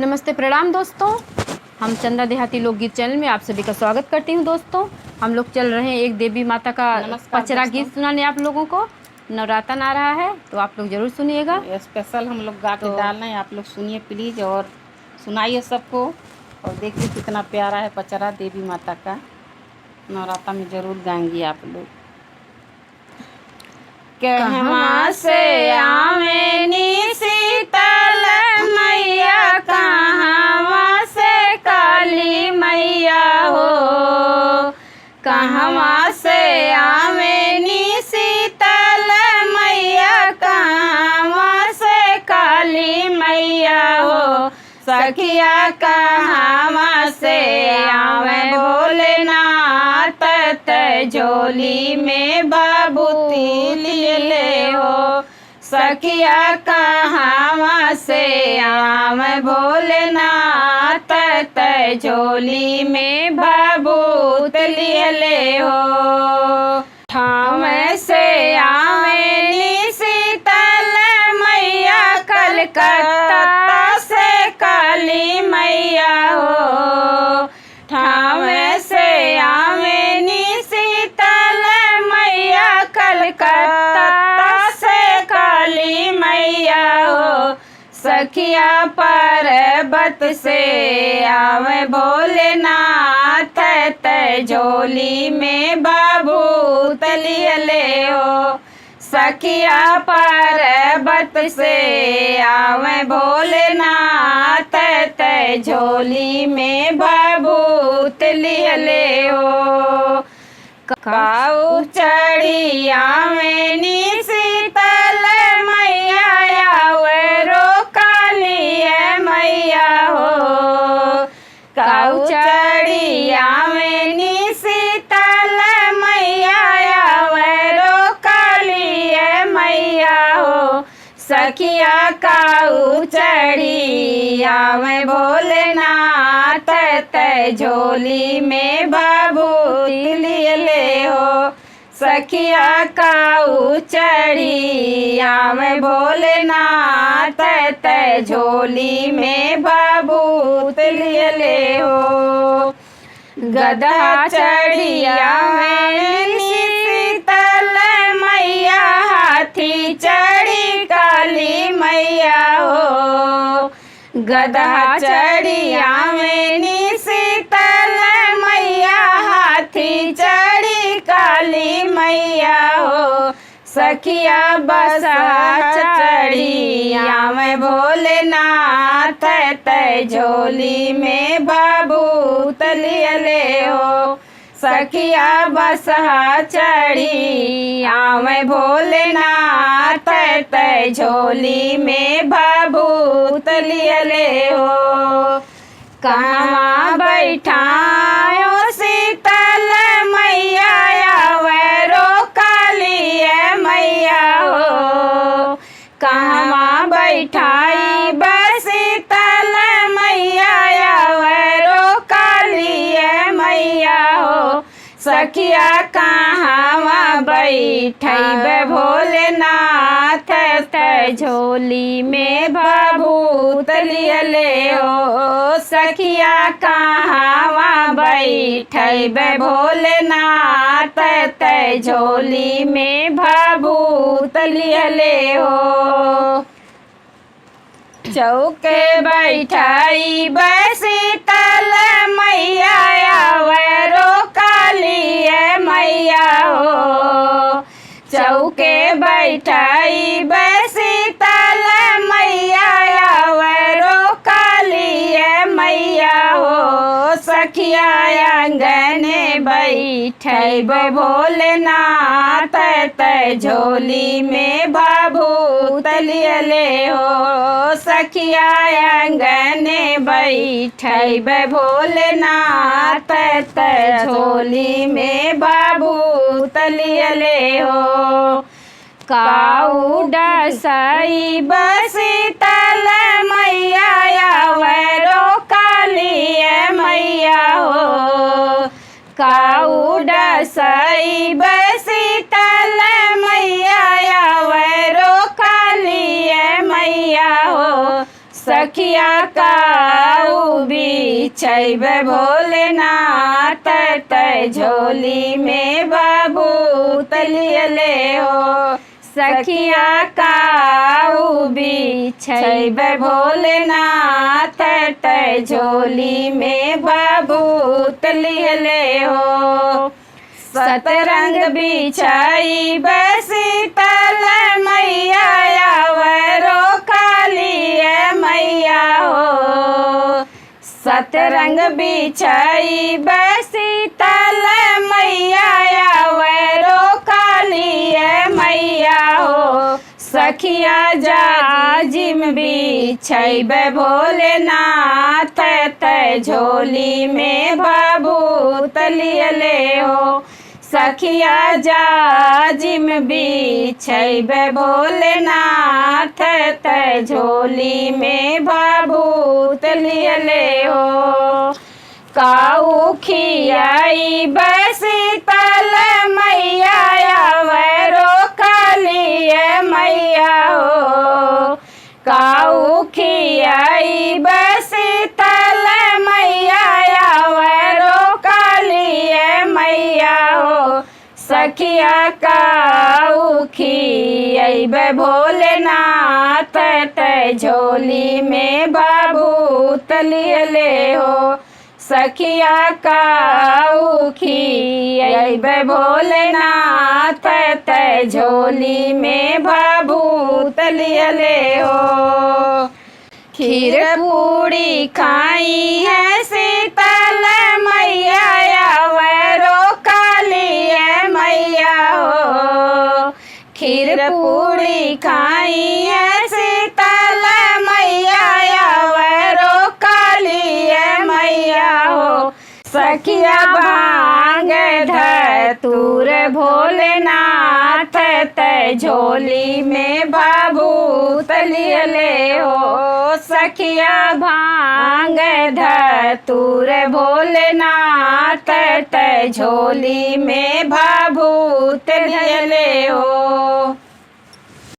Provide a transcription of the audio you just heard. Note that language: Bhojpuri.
नमस्ते प्रणाम दोस्तों, हम चंदा देहाती लोकगीत चैनल में आप सभी का स्वागत करती हूं। दोस्तों हम लोग चल रहे हैं एक देवी माता का नमस्कार पचरा दोस्तों। गीत सुनाने आप लोगों को। नवरातन आ रहा है तो आप लोग ज़रूर सुनिएगा। स्पेशल हम लोग गा के तो- डाल रहे हैं, आप लोग सुनिए प्लीज़ और सुनाइए सबको। और देखिए कितना प्यारा है पचरा देवी माता का। नवरात्रा में ज़रूर गाएंगी आप लोग। कहवा से आवे नी शीतल मैया, कहवा से काली मैया हो। कहवा से आवे नी शीतल मैया, कहवा से काली मैया हो। सखिया कहवा से आवे भोलेनाथ, त झोली में बाबूती ले हो। सखिया कहवा से आवे भोलेनाथ, त झोली में भभूत ले हो। ठाम से आवे नी शीतल मैया, कलकत्ता से काली मैया हो। ठाम से आवे नी शीतल मैया, कलकत्ता से काली मैया हो। सखिया पर्वत से आवे भोलेनाथ, त झोली में बाबूत ले हो। सखिया पर्वत से आवे भोलेनाथ, त झोली में भभूत ले हो। काऊ चढ़िया में नी शीतल मैया, आवे रो काली मैया हो। काऊ चढ़िया में नी शीतल मैया, आवे रो काली मैया हो। सखिया काऊ चढ़ी आवे भोलेनाथ, त झोली में भभूति ले हो। सखिया काऊ चढ़ी आवे भोलेनाथ, त झोली में भभूत ले हो। गधा चढ़िया में शीतल मैया, हाथी चढ़ी काली मैया हो। गधा चढ़िया में शीतल मैया, हाथी चढ़ी काली मैया हो। सखिया बसा चढ़ी आवे भोलेनाथ, त झोली में भभूत ले हो। सखिया बसहा चढ़ी आवे भोलेनाथ, त झोली में भभूत ले हो। कहाँ बैठायो शीतल मैया, आवे रो काली मैया हो। कहवा बैठाई शीतल मैया, आवे रो काली मैया हो। सखिया कहवा बैठैबे भोलेनाथ, त झोली में भभूत ले हो। सखिया कहवा बैठैबे भोलेनाथ, त झोली में भभूत ले हो। चौके बैठाई शीतल मैया, आवे रो काली मैया हो। चौके बैठाई शीतल मैया, आवे रो काली मैया हो। सखिया आंगने बैठैबे भोलेनाथ, त झोली में भभूत ले हो। सखिया आंगने बैठैबे भोलेनाथ, त झोली में भभूत ले हो। काऊ डसई शीतल मैया, आवे रो काली मैया हो। काऊ डसई शीतल मैया, आवे रो काली मैया हो। सखिया काऊ बिछैबे भोलेनाथ तय झोली में भभूत लियले हो। सखिया काऊ बिछैबे भोलेनाथ तय झोली में भभूत लियले हो। सतरंग बिछाई शीतल मैया आवरो काली मैया हो। सतरंग बिछाई शीतल मैया आवरो काली मैया हो। सखिया जाजिम बिछैबे भोलेनाथ तय झोली में भभूत लियले हो। सखिया जाजिम बिछैबे भोलेनाथ तय झोली में भभूत लियले हो। काऊ खियाई शीतल मैया आवरो काली मैया हो। काऊ खियाई शीतल मैया आवरो काली मैया हो। सखिया काऊ खियाइबे भोलेनाथ तय झोली में भभूत लियले हो। सखिया काऊ खियाइबे भोलेनाथ तय झोली में भभूत लियले हो। खीर पूड़ी खाई है शीतल मैया आवरो काली मैया हो। खीर पूड़ी खाई है शीतल मैया आवरो काली मैया हो। सखिया भांग धतूर भोलेनाथ तय झोली में भभूत लियले हो। सखिया भांग धतूर भोलेनाथ तय झोली में भभूत लियले हो।